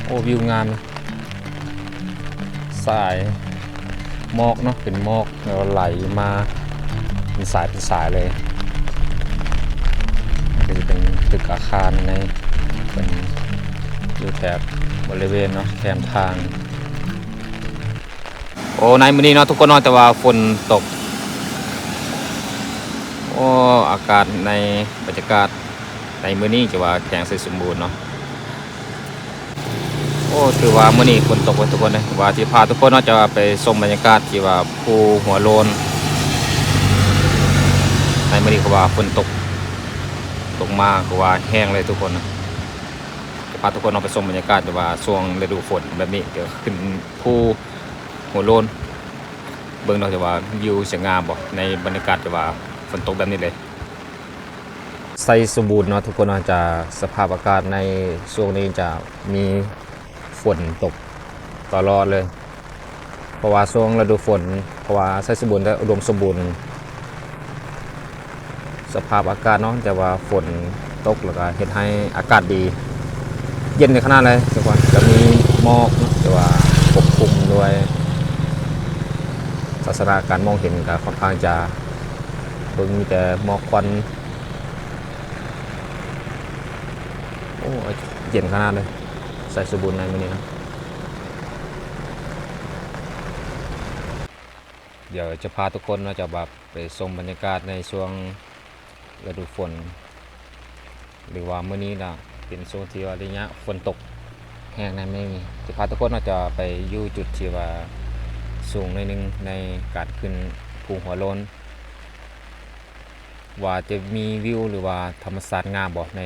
ໂອ້ ວິວງາມນະ ສາຍໝອກເນາະ ເປັນໝອກ ແລ້ວໄຫຼມາເປັນສາຍເປັນສາຍເລີຍ. ກໍຈະເປັນຕຶກອາຄານໃນ ເປັນຢູ່ແຖບບໍລິເວນເນາະ ແຄມທາງ. ໂອ້ ໃນມື້ນີ້ເນາະທຸກຄົນເນາະ ແຕ່ວ່າຝົນຕົກ. ໂອ້ ອາກາດໃນບັນຍາກາດໃນມື້ນີ້ ຈະວ່າແຂວງໄຊສົມບູນເນາະ. ໂອ້ ຖືວ່າມື້ນີ້ຝົນຕົກເວີຍທຸກຄົນເອີຍ. ວ່າຊິພາທຸກຄົນເນາະ ຈະວ່າໄປຊົມບັນຍາກາດທີ່ວ່າພູຫົວໂລ້ນ. ໃນມື້ນີ້ກໍວ່າຝົນຕົກ ຕົກມາກໍວ່າແຮງເລີຍທຸກຄົນ. ຈະພາທຸກຄົນເນາະ ໄປຊົມບັນຍາກາດທີ່ວ່າຊ່ວງລະດູຝົນແບບນີ້ ຈະຂຶ້ນພູຫົວໂລ້ນ. ເບິ່ງເນາະ ຈະວ່າວິວສວຍງາມບໍ່ ໃນບັນຍາກາດທີ່ວ່າຝົນຕົກແບບນີ້ເລີຍ. ໄຊສົມບູນເນາະທຸກຄົນເນາະ ຈະ ສະພາບອາກາດໃນຊ່ວງນີ້ຈະມີຝົນຕົກຕະຫຼອດເລີຍ ເພາະວ່າຊ່ວງລະດູຝົນ ເພາະວ່າໄຊສົມບູນຈະອຸດົມສົມບູນ ສະພາບອາກາດເນາະ ແຕ່ວ່າຝົນຕົກ ແລ້ວກໍເຮັດໃຫ້ອາກາດດີ ເຢັນຂະໜາດເລີຍທຸກຄົນ. ຈະມີໝອກເນາະ ແຕ່ວ່າປົກຄຸມດ້ວຍ ທັດສະນະການມອງເຫັນກໍຄ່ອນຂ້າງຈະ ເບິ່ງມີແຕ່ໝອກຄວັນ. ໂອ້ ເຢັນຂະໜາດເລີຍ ໄຊສົມບູນໃນມື້ນີ້ເນາະ. ດຽວຈະພາທຸກຄົນເນາະ ຈະແບບໄປຊົມບັນຍາກາດໃນຊ່ວງລະດູຝົນ ຫຼືວ່າມື້ນີ້ນະ ເປັນຊ່ວງທີ່ວ່າໄລຍະຝົນຕົກແຮງໃນມື້ນີ້. ຈະພາທຸກຄົນເນາະ ຈະໄປຢູ່ຈຸດທີ່ວ່າສູງໜ້ອຍໜຶ່ງໃນການຂຶ້ນພູຫົວໂລ້ນ ວ່າຈະມີວິວ ຫຼືວ່າທຳມະຊາດງາມບໍ່ໃນ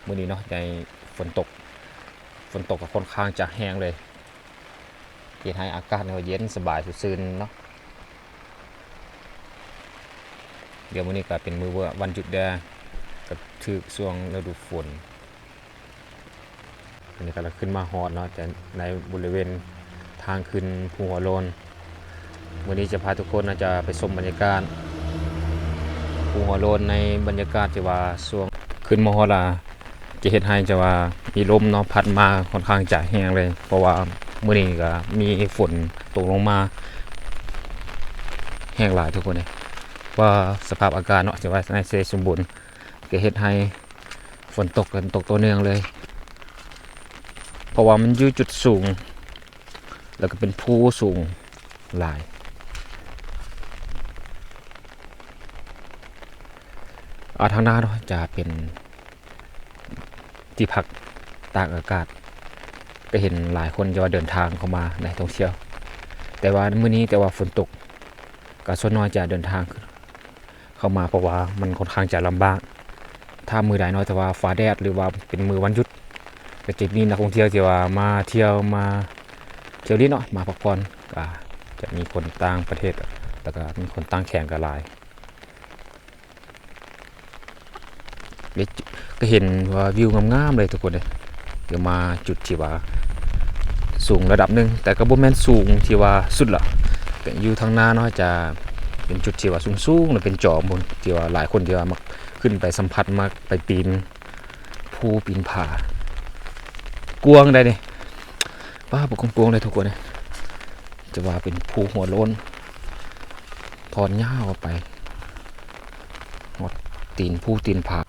ມື້ນີ້ເນາະ. ໃນຝົນຕົກ ຝົນຕົກກໍຄ່ອນຂ້າງຈະແຮງເລີຍ ເຮັດໃຫ້ອາກາດນີ້ເຢັນສະບາຍສົດຊື່ນເນາະ. ດຽວມື້ນີ້ກໍເປັນມື້ວັນຢຸດແດ່ ກໍຖືກຊ່ວງລະດູຝົນ. ອັນນີ້ກຳລັງຂຶ້ນມາຮອດເນາະ ຈາກໃນບໍລິເວນທາງຂຶ້ນພູຫົວໂລ້ນ. ມື້ນີ້ຈະພາທຸກຄົນອາດຈະໄປຊົມບັນຍາກາດພູຫົວໂລ້ນ ໃນບັນຍາກາດທີ່ວ່າຊ່ວງຂຶ້ນມາຮອດລະ ຈະເຮັດໃຫ້ຈະວ່າມີລົມເນາະ ພັດມາຄ່ອນຂ້າງຈະແຮງເລີຍ ເພາະວ່າມື້ນີ້ກະມີຝົນຕົກລົງມາແຮງຫຼາຍທຸກຄົນເອີຍ. ວ່າສະພາບອາກາດເນາະ ຈະວ່າໃນໄຊສົມບູນກະເຮັດໃຫ້ ຝົນຕົກກັນ ຕົກຕໍ່ເນື່ອງເລີຍ ເພາະວ່າມັນຢູ່ຈຸດສູງ ແລ້ວກໍເປັນພູສູງຫຼາຍ. ອາ ທາງໜ້າເນາະ ຈະເປັນທີ່ພັກຕາກອາກາດ ກໍເຫັນຫຼາຍຄົນຈະວ່າເດີນທາງເຂົ້າມາ ນັກທ່ອງທ່ຽວ ແຕ່ວ່າມື້ນີ້ ແຕ່ວ່າຝົນຕົກ ກໍສ່ວນໜ້ອຍຈະເດີນທາງ ເຂົ້າມາ ເພາະວ່າມັນຄ່ອນຂ້າງຈະລຳບາກ ຖ້າມື້ໃດເນາະ ທີ່ວ່າຟ້າແດດ ຫຼືວ່າເປັນມື້ວັນຢຸດ ກໍຈະມີນັກທ່ອງທ່ຽວທີ່ວ່າມາທ່ຽວ ມາທ່ຽວຫຼິ້ນເນາະ ມາພັກຜ່ອນ ກໍຈະມີຄົນຕ່າງປະເທດ ແລ້ວກໍມີຄົນຕ່າງແຂວງກໍຫຼາຍ. ເອີ ກໍເຫັນວ່າວິວງາມໆເລີຍທຸກຄົນເອີຍ. ດຽວມາຈຸດທີ່ວ່າສູງລະດັບໜຶ່ງ ແຕ່ກໍບໍ່ແມ່ນສູງທີ່ວ່າສຸດລະ ກໍຢູ່ທາງໜ້າເນາະ ຈະເປັນຈຸດທີ່ວ່າສູງໆ ແລ້ວເປັນຈອມພຸ້ນ ທີ່ວ່າຫຼາຍຄົນທີ່ວ່າມັກຂຶ້ນໄປສຳຜັດ ມັກໄປປີນພູປີນຜາ. ກວ້າງໃດ໋ນີ້ ປ້າ ບໍ່ກວ້າງໆເລີຍທຸກຄົນເອີຍ. ຈະວ່າເປັນພູຫົວໂລ້ນ ທອດຍາວອອກໄປຮອດຕີນພູຕີນຜາ.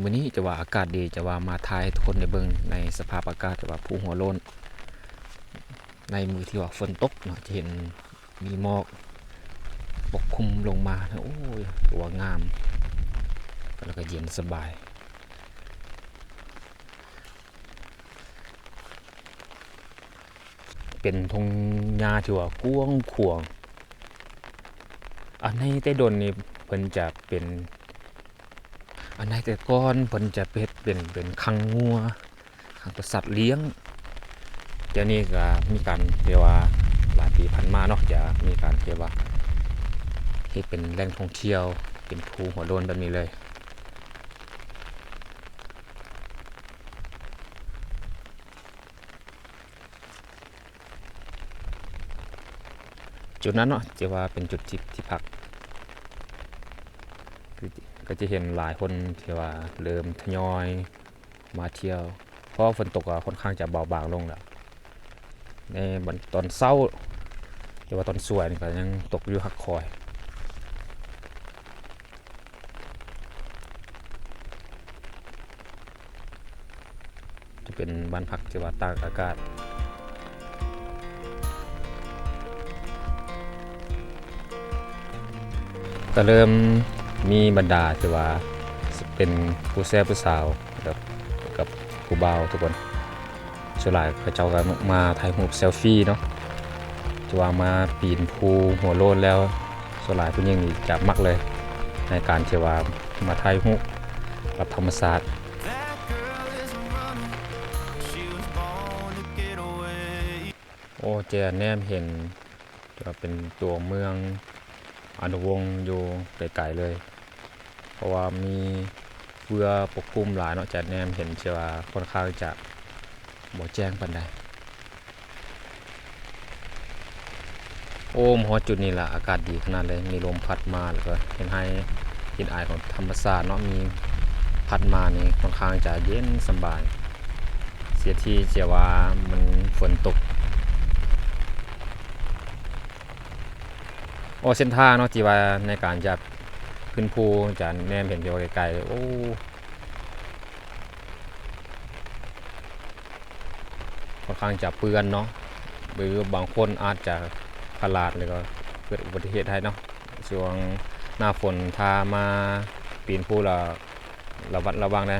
ມື້ນີ້ຈະວ່າອາກາດດີ ຈະວ່າມາຖ່າຍໃຫ້ທຸກຄົນໄດ້ເບິ່ງໃນສະພາບອາກາດ ຈະວ່າພູຫົວໂລ້ນ ໃນມື້ທີ່ວ່າຝົນຕົກເນາະ ຈະເຫັນມີໝອກປົກຄຸມລົງມາ ໂອ້ຍ ຖືວ່າງາມ ແລ້ວກໍເຢັນສະບາຍ. ເປັນທົ່ງຫຍ້າທີ່ວ່າກວ້າງຂວາງ. ອັນໃນແຕ່ດົນນີ້ເພິ່ນຈະເປັນ ອັນໃນແຕ່ກ່ອນເພິ່ນຈະເຮັດເປັນ ເປັນຄັງງົວ ຄັງສັດລ້ຽງ. ດຽວນີ້ກໍມີການທີ່ວ່າຫຼາຍປີຜ່ານມາເນາະ ຈະມີການທີ່ວ່າເຮັດເປັນແຫຼ່ງທ່ອງທ່ຽວ ເປັນພູຫົວໂລ້ນແບບນີ້ເລີຍ. ຈຸດນັ້ນເນາະ ທີ່ວ່າເປັນຈຸດທີ່ ທີ່ພັກ ຄື ກໍຈະເຫັນຫຼາຍຄົນທີ່ວ່າເລີ່ມທະຍອຍມາທ່ຽວ ເພາະວ່າຝົນຕົກກໍຄ່ອນຂ້າງຈະເບົາບາງລົງແລ້ວ. ໃນຕອນເຊົ້າ ຫຼືວ່າຕອນສວຍນີ້ກໍຍັງຕົກຢູ່ຮັກຄອຍ. ຈະເປັນບ້ານພັກທີ່ວ່າຕາກອາກາດ. ກໍເລີ່ມມີບັນດາທີ່ວ່າເປັນຜູ້ແຊຜູ້ສາວ ແລ້ວກໍກັບຜູ້ບ່າວທຸກຄົນ. ສ່ວນຫຼາຍເຂົາເຈົ້າກໍມາຖ່າຍຮູບເຊລຟີເນາະ ທີ່ວ່າມາປີນພູຫົວໂລ້ນແລ້ວ ສ່ວນຫຼາຍຜູ້ຍິງນີ້ຈະມັກເລີຍ ໃນການທີ່ວ່າມາຖ່າຍຮູບກັບທຳມະຊາດ. ໂອ້ ຈະແນມເຫັນ ຖືວ່າເປັນຕົວເມືອງອະນຸວົງຢູ່ໄກໆເລີຍ ເພາະວ່າມີເບື່ອປົກຄຸມຫຼາຍເນາະ ຈະແນມເຫັນທີ່ວ່າຄ່ອນຂ້າງຈະບໍ່ແຈ້ງປານໃດ. ໂອ້ ມາຮອດຈຸດນີ້ລະ ອາກາດດີຂະໜາດເລີຍ ມີລົມພັດມາ ແລ້ວກໍເຫັນໄຮ່ກິ່ນອາຍຂອງທຳມະຊາດເນາະ ມີພັດມານີ້ຄ່ອນຂ້າງຈະເຢັນສະບາຍ ເສຍທີ່ຈະວ່າມັນຝົນຕົກ. ໂອ້ ເສັ້ນທາງເນາະ ທີ່ວ່າໃນການຈະຂຶ້ນພູ ຈະແນມເຫັນຢູ່ໄກໆ ໂອ້ ຄ່ອນຂ້າງຈະເປື້ອນເນາະ ຫຼືບາງຄົນອາດຈະພະຫຼາດ ຫຼືກໍເກີດອຸບັດຕິເຫດໄດ້ເນາະ. ຊ່ວງໜ້າຝົນ ຖ້າມາປີນພູລະ ລະມັດລະວັງແດ່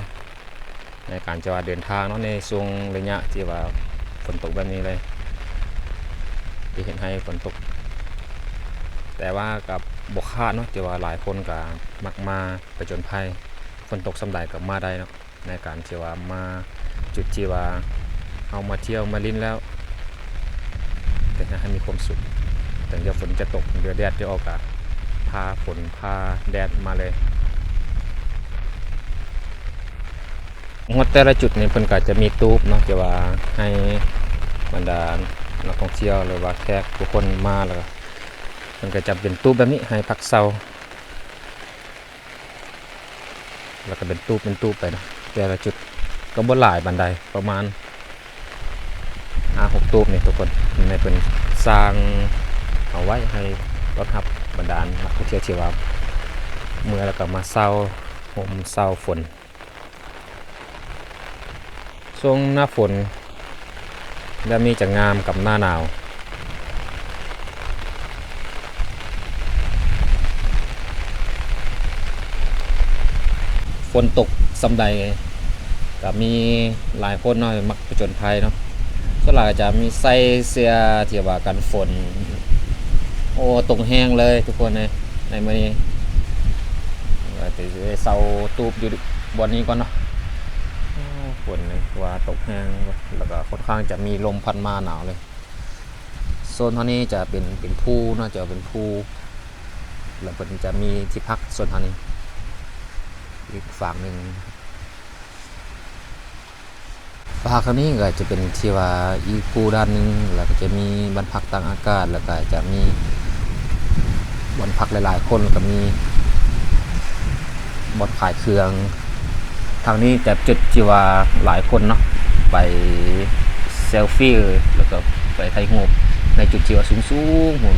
ໃນການທີ່ວ່າເດີນທາງເນາະ ໃນຊ່ວງໄລຍະທີ່ວ່າຝົນຕົກແບບນີ້ເລີຍ ທີ່ເຮັດໃຫ້ຝົນຕົກ. ແຕ່ວ່າກໍບໍ່ຂາດເນາະ ທີ່ວ່າຫຼາຍຄົນກໍມັກມາປະຈົນໄພ ຝົນຕົກສ່ຳໃດກໍມາໄດ້ເນາະ ໃນການທີ່ວ່າມາຈຸດທີ່ວ່າເຮົາມາທ່ຽວມາຫຼິ້ນແລ້ວ ກໍຢາກໃຫ້ມີຄວາມສຸກ ເຖິງຈະຝົນຈະຕົກ ເຫຼືອແດດຈະອອກ ກໍພາຝົນພາແດດມາເລີຍ. ຮອດແຕ່ລະຈຸດນີ້ເພິ່ນກໍຈະມີຕູບເນາະ ທີ່ວ່າໃຫ້ບັນດານັກທ່ອງທ່ຽວ ຫຼືວ່າແຂກທຸກຄົນມາ ແລ້ວກໍເພິ່ນກໍຈະເປັນຕູບແບບນີ້ໃຫ້ພັກເຊົາ ແລ້ວກໍເປັນຕູບເປັນຕູບໄປເນາະ ແຕ່ລະຈຸດກໍບໍ່ຫຼາຍປານໃດ ປະມານຫ້າຫົກຕູບນີ້ທຸກຄົນ ໃຫ້ເພິ່ນສ້າງເອົາໄວ້ໃຫ້ຕ້ອນຮັບບັນດານັກທ່ອງທ່ຽວທີ່ວ່າເມືອແລ້ວກໍມາເຊົ່າຮົ່ມເຊົ່າຝົນ. ຊ່ວງໜ້າຝົນແບບນີ້ຈະງາມກັບໜ້າໜາວ. ຝົນຕົກສ່ຳໃດ ກໍມີຫຼາຍຄົນເນາະ ມັກຜະຈົນໄພເນາະ ສ່ວນຫຼາຍຈະມີໃສ່ເສື້ອທີ່ວ່າກັນຝົນ. ໂອ້ ຕົກແຮງເລີຍທຸກຄົນເອີຍ ໃນມື້ນີ້ ກໍຈະໄດ້ເຊົ່າຕູບຢູ່ບ່ອນນີ້ກ່ອນເນາະ. ໂອ້ ຝົນນີ້ວ່າຕົກແຮງ ແລ້ວກໍຄ່ອນຂ້າງຈະມີລົມພັດມາໜາວເລີຍ. ໂຊນເຮົານີ້ຈະເປັນ ເປັນພູເນາະ ຈະເປັນພູ ແລ້ວເພິ່ນຈະມີທີ່ພັກໂຊນເຮົານີ້ອີກຟາກໜຶ່ງ. ພາກທາງນີ້ກໍຈະເປັນທີ່ວ່າອີກພູດ້ານໜຶ່ງ ແລ້ວກໍຈະມີບ້ານພັກຕາກອາກາດ ແລ້ວກໍຈະມີບ່ອນພັກຫຼາຍໆຄົນ ແລ້ວກໍມີບ່ອນຂາຍເຄື່ອງ. ທາງນີ້ຈະຈຸດທີ່ວ່າຫຼາຍຄົນເນາະ ໄປເຊລຟີ ແລ້ວກໍໄປຖ່າຍຮູບໃນຈຸດທີ່ວ່າສູງໆພຸ້ນ.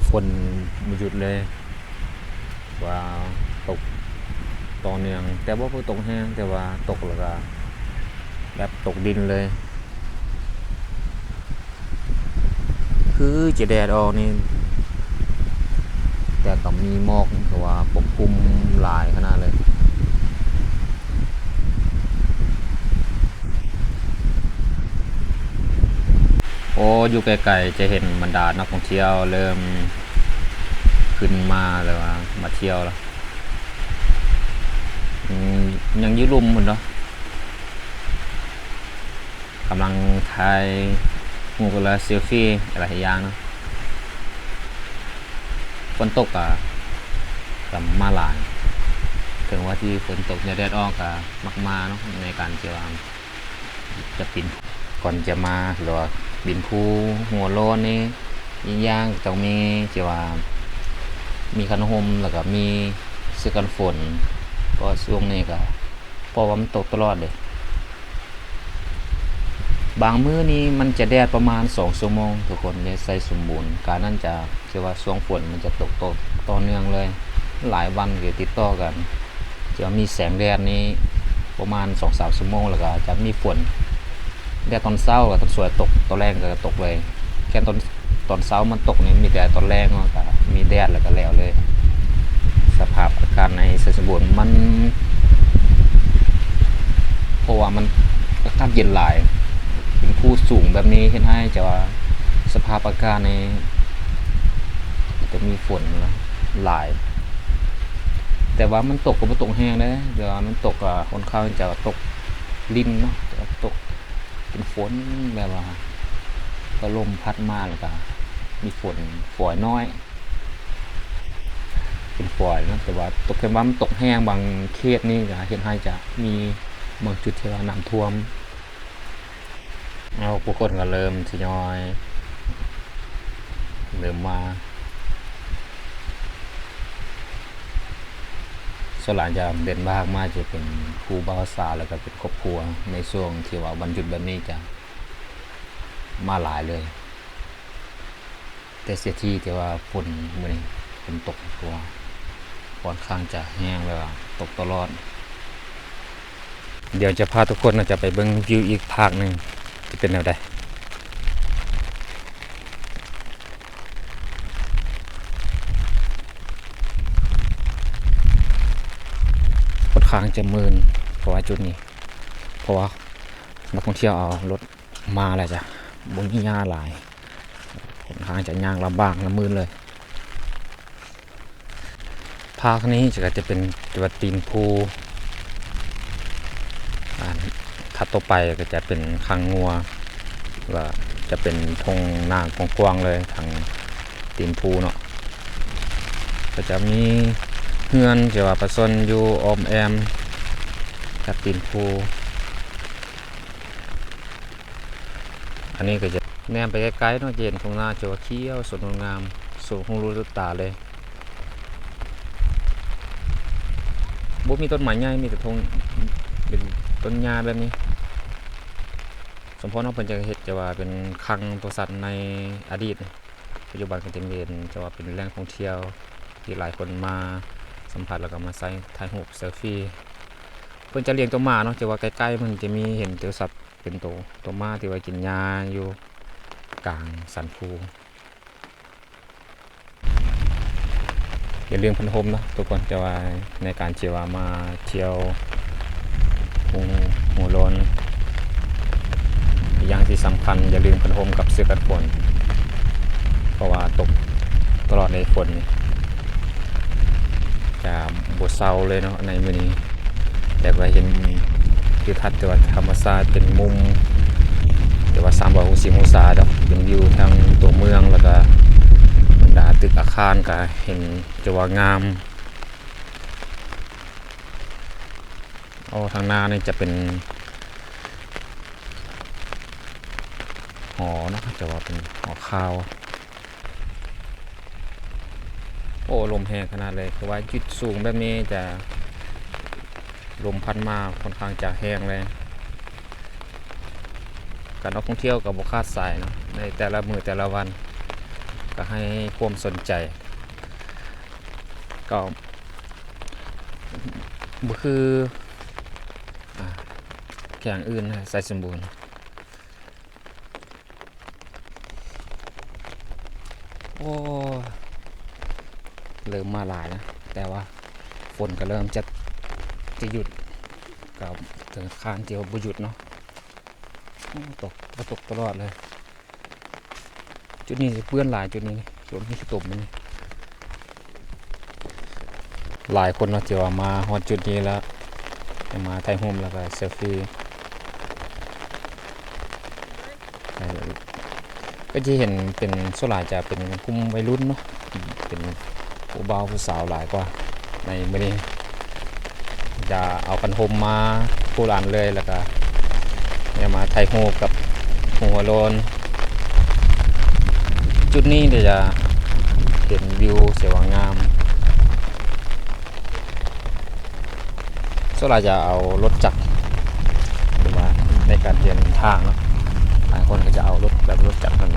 ຝົນບໍ່ຢຸດເລີຍ ວ່າຕົກຕໍ່ເນື່ອງ ແຕ່ວ່າບໍ່ຕົກແຮງ ແຕ່ວ່າຕົກແລ້ວກໍແບບຕົກດິນເລີຍ. ຄືຈະແດດອອກນີ້ ແຕ່ກໍມີໝອກ ເພາະວ່າປົກຄຸມຫຼາຍຂະໜາດເລີຍ. ໂອ້ ຢູ່ໄກໆຈະເຫັນບັນດານັກທ່ອງທ່ຽວເລີ່ມຂຶ້ນມາ ຫຼືວ່າມາທ່ຽວລະ ອືມ ຍັງຢູ່ລຸ່ມພຸ້ນເນາະ. ກຳລັງຖ່າຍຮູບ ແລະ ເຊລຟີຫຼາຍຢ່າງເນາະ. ຝົນຕົກກະ ກະມາຫຼາຍ ເຖິງວ່າທີ່ຝົນຕົກ ແດດອອກກະມັກມາເນາະ ໃນການທີ່ວ່າຈະປີນ. ກ ກ່ອນຈະມາ ຫຼືວ່າບິນພູຫົວໂລ້ນນີ້ ອີກຢ່າງຕ້ອງມີທີ່ວ່າ ມີຄັນຮົ່ມ ແລ້ວກໍມີເສື້ອກັນຝົນ ເພາະວ່າຊ່ວງນີ້ກໍ ເພາະວ່າມັນຕົກຕະຫຼອດເດ້. ບາງມື້ນີ້ມັນຈະແດດປະມານສອງຊົ່ວໂມງ ທຸກຄົນ ຢູ່ໄຊສົມບູນ ການນັ້ນຈະຖືວ່າຊ່ວງຝົນມັນຈະຕົກຕໍ່ ຕໍ່ເນື່ອງເລີຍ ຫຼາຍວັນຢູ່ຕິດຕໍ່ກັນ ຈະມີແສງແດດນີ້ປະມານສອງສາມຊົ່ວໂມງ ແລ້ວກໍຈະມີຝົນ ແດດຕອນເຊົ້າ ແລ້ວຕອນສວຍຕົກ ຕອນແລງກໍຕົກເລີຍ ແຄ່ຕອນ ຕອນເຊົ້າມັນຕົກນີ້ ມີແຕ່ຕອນແລງເນາະ ກໍມີແດດ ແລ້ວກໍແລ້ວເລີຍ. ສະພາບອາກາດໃນໄຊສົມບູນມັນ ເພາະວ່າມັນອາກາດເຢັນຫຼາຍ ເປັນພູສູງແບບນີ້ ເຮັດໃຫ້ຈະວ່າສະພາບອາກາດນີ້ຈະມີຝົນຫຼາຍ ແຕ່ວ່າມັນຕົກກໍບໍ່ຕົກແຮງເດ້ ແຕ່ວ່າມັນຕົກກໍຄ່ອນຂ້າງຈະຕົກລິນເນາະ ແຕ່ວ່າຕົກ ເປັນຝົນແບບວ່າ ກໍລົມພັດມາ ແລ້ວກໍມີຝົນຝອຍນ້ອຍ ເປັນຝອຍເນາະ ແຕ່ວ່າຕົກ ຄັນວ່າມັນຕົກແຮງບາງເຂດນີ້ ກໍເຮັດໃຫ້ຈະມີບາງຈຸດທີ່ວ່ານ້ຳຖ້ວມ. ເອົາ ຜູ້ຄົນກໍເລີ່ມທະຍອຍ ເລີ່ມມາ ສ່ວນຫຼາຍຈະເດີນທາງມາຈະເປັນຄູ່ບ່າວສາວ ແລ້ວກໍເປັນຄອບຄົວ ໃນຊ່ວງທີ່ວ່າວັນຢຸດແບບນີ້ຈະມາຫຼາຍເລີຍ ແຕ່ເສຍທີທີ່ວ່າຝົນມື້ນີ້ຝົນຕົກ ເພາະວ່າຂ້ອນຂ້າງຈະແຮງ ແບບວ່າຕົກຕະຫຼອດ. ດຽວຈະພາທຸກຄົນຈະໄປເບິ່ງວິວອີກພາກໜຶ່ງ ຈະເປັນແນວໃດ. ຂ້ອນຂ້າງຈະມື່ນ ເພາະວ່າຈຸດນີ້ ເພາະວ່ານັກທ່ອງທ່ຽວເອົາລົດມາແລ້ວຈະບໍ່ມີຫຍ້າຫຼາຍ ຂ້ອນຂ້າງຈະຍ່າງລຳບາກລຳມື່ນເລີຍ. ພາກນີ້ຈະ ກໍຈະເປັນທີ່ວ່າຕີນພູ ອັນຖັດຕໍ່ໄປກໍຈະເປັນຄາງງົວ ວ່າຈະເປັນທົ່ງນາກວ້າງໆເລີຍ ທາງຕີນພູເນາະ ກໍຈະມີເຮືອນທີ່ວ່າປະຊາຊົນຢູ່ອ້ອມແອ້ມກັບຕີນພູ. ອັນນີ້ກໍຈະແນມໄປໄກໆເນາະ ຈະເຫັນທົ່ງນາທີ່ວ່າຂຽວສົດງົດງາມ ສວຍຫູຫຼູຕາເລີຍ ບໍ່ມີຕົ້ນໄມ້ໃຫຍ່ ມີແຕ່ທົ່ງ ເປັນຕົ້ນຫຍ້າແບບນີ້. ສົມພໍເນາະ ເພິ່ນຈະເຮັດ ຈະວ່າເປັນຄັງໂຕສັດໃນອະດີດ ປັດຈຸບັນກໍຈະເປັນ ຈະວ່າເປັນແຫຼ່ງທ່ອງທ່ຽວທີ່ຫຼາຍຄົນມາສຳຜັດ ແລ້ວກໍມາໃຊ້ຖ່າຍຮູບເຊລຟີ. ເພິ່ນຈະລ້ຽງໂຕໝາເນາະ ຈະວ່າໃກ້ໆ ມັນຈະມີເຫັນໂຕສັດ ເປັນໂຕ ໂຕໝາທີ່ວ່າກິນຫຍ້າຢູ່ກາງສັນພູ. ຢ່າລືມພັນຫົມເນາະທຸກຄົນ ແຕ່ວ່າໃນການທີ່ວ່າມາທ່ຽວພູຫົວໂລ້ນ ອີກຢ່າງທີ່ສຳຄັນ ຢ່າລືມພັນຫົມກັບເສື້ອກັນຝົນ ເພາະວ່າຕົກຕະຫຼອດໃນຝົນ ຈະບໍ່ເຊົາເລີຍເນາະໃນມື້ນີ້. ແຕ່ວ່າເຫັນທິວທັດ ແຕ່ວ່າທຳມະຊາດເປັນມຸມ ແຕ່ວ່າສາມຮ້ອຍຫົກສິບອົງສາດອກ ເປັນວິວທັງຕົວເມືອງ ແລ້ວກະບັນດາຕຶກອາຄານກະເຫັນຈະວ່າງາມ. ໂອ້ ທາງໜ້ານີ້ຈະເປັນຫໍເນາະ ຈະວ່າເປັນຫໍຂ່າວ. ໂອ້ ລົມແຮງຂະໜາດເລີຍ ຄືວ່າຈຸດສູງແບບນີ້ຈະ ລົມພັດມາຂ້ອນຂ້າງຈະແຮງເລີຍ ການອອກທ່ອງທ່ຽວກໍບໍ່ຂາດສາຍເນາະ ໃນແຕ່ລະມື້ແຕ່ລະວັນ ກໍໃຫ້ຄວາມສົນໃຈ ກໍບໍ່ຄື ອາ ແຂວງອື່ນນະ ໄຊສົມບູນ. ໂອ້ ເລີ່ມມາຫຼາຍນະ ແຕ່ວ່າຝົນກໍເລີ່ມຈະ ຈະຢຸດ ກໍເຖິງຄານທີ່ວ່າບໍ່ຢຸດເນາະ ໂອ້ ຕົກ ກໍຕົກຕະຫຼອດເລີຍ. ຈຸດນີ້ຈະເປື້ອນຫຼາຍ ຈຸດນີ້ ຈຸດນີ້ຕົມນີ້. ຫຼາຍຄົນເນາະ ທີ່ວ່າມາຮອດຈຸດນີ້ແລ້ວ ມາຖ່າຍຮູບແລ້ວກໍເຊລຟີ ກໍຈະເຫັນເປັນ ສ່ວນຫຼາຍຈະເປັນກຸ່ມໄວລຸ້ນເນາະ ເປັນຜູ້ບ່າວຜູ້ສາວຫຼາຍກວ່າໃນມື້ນີ້ ຈະເອົາຄັນຮົ່ມມາຄູ່ກັນເລີຍ ແລ້ວກໍມາຖ່າຍຮູບກັບ ຫົວໂລນ. ຈຸດນີ້ເດຈະເຫັນວິວທີ່ວ່າງາມ. ສ່ວນຫຼາຍຈະເອົາລົດຈັກ ຫຼືວ່າໃນການເດີນທາງເນາະ, ຫຼາຍຄົນກໍຈະເອົາລົດ ແບບລົດຈັກນັ້ນ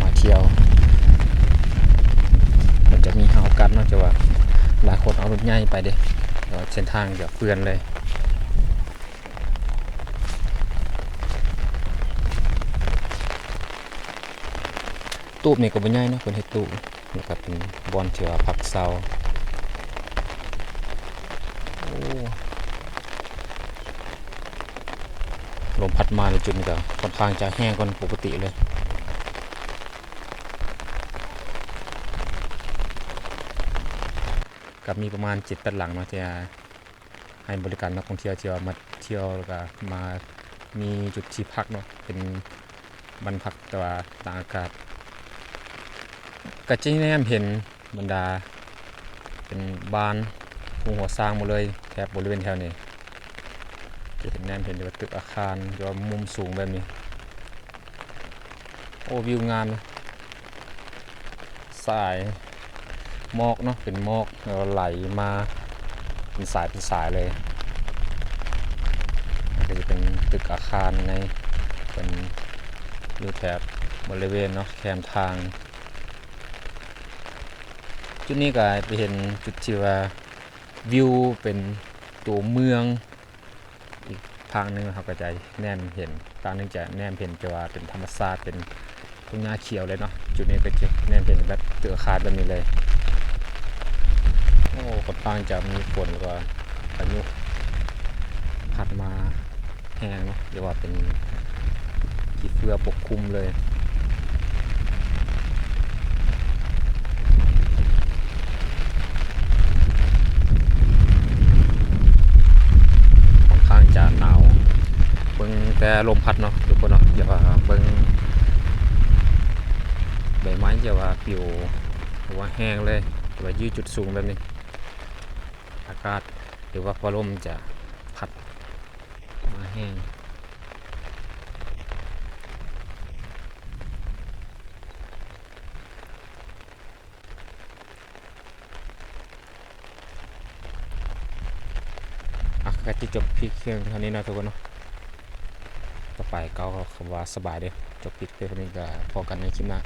ມາທ່ຽວ. ມັນຈະມີຮາວກັນເນາະ, ແຕ່ວ່າຫຼາຍຄົນເອົາລົດໃຫຍ່ໄປເດ້, ແຕ່ວ່າເສັ້ນທາງຈະເປື້ອນເລີຍ. ຕູບນີ້ກໍບໍ່ໃຫຍ່ເນາະ, ເພິ່ນເຮັດຕູບ. ນີ້ກໍເປັນບ່ອນທີ່ວ່າພັກເຊົາ. ໂອ້ ລົມພັດມາໃນຈຸດນີ້ກໍຂ້ອນຂ້າງຈະແຮງກວ່າປົກກະຕິເລີຍ. ກໍມີປະມານເຈັດແປດຫຼັງເນາະ ທີ່ ໃຫ້ບໍລິການນັກທ່ອງທ່ຽວທີ່ວ່າມາທ່ຽວ ແລ້ວກະມາມີຈຸດທີ່ພັກເນາະ, ເປັນບ້ານພັກ ແຕ່ວ່າຕາກອາກາດ. ກະຈະແນມເຫັນບັນດາເປັນບ້ານໂຮງຫົວຊ້າງໝົດເລີຍ ແຖບບໍລິເວນແຖວນີ້. ຈະເຫັນ ແນມເຫັນຢູ່ວ່າຕຶກອາຄານ ຢູ່ວ່າມຸມສູງແບບນີ້. ໂອ້ ວິວງາມນະ, ສາຍໝອກເນາະ ເປັນໝອກ ແລ້ວໄຫຼມາເປັນສາຍເປັນສາຍເລີຍ. ກໍຈະເປັນຕຶກອາຄານໃນ ເປັນຢູ່ແຖບບໍລິເວນເນາະ ແຄມທາງ. ຈຸດນີ້ກໍໄປເຫັນຈຸດທີ່ວ່າ ວິວເປັນຕົວເມືອງ. ອີກພາກໜຶ່ງເຮົາກໍຈະແນມເຫັນ, ພາກໜຶ່ງຈະແນມເຫັນແຕ່ວ່າເປັນທຳມະຊາດ ເປັນທົ່ງຫຍ້າຂຽວເລີຍເນາະ. ຈຸດນີ້ກໍຈະແນມເຫັນແບບຕຶກອາຄານແບບນີ້ເລີຍ. ໂອ້ ຂ້ອນຂ້າງຈະມີຝົນ ແລ້ວກໍພາຍຸພັດມາ ແຮງເນາະ ຫຼືວ່າເປັນຂີ້ເຝື້ອປົກຄຸມເລີຍ. ຂ້ອນຂ້າງຈະໜາວ, ເບິ່ງແຕ່ລົມພັດເນາະທຸກຄົນເນາະ, ຢ່າວ່າເບິ່ງໃບໄມ້ ຢ່າວ່າປິວ ຫຼືວ່າແຫ້ງເລີຍ, ຫຼືວ່າຢູ່ຈຸດສູງແບບນີ້ ອາກາດ ຫຼືວ່າພາຍຸລົມຈະພັດ ມາແຮງ. ອ່ະ ກໍຈະຈົບພຽງເທົ່ານີ້ເນາະທຸກຄົນເນາະ, ຕໍ່ໄປກໍຂໍຄຳວ່າສະບາຍເດີ້. ຈົບຄລິບພຽງເທົ່ານີ້, ກໍພໍ້ກັນໃນຄລິບໜ້າ.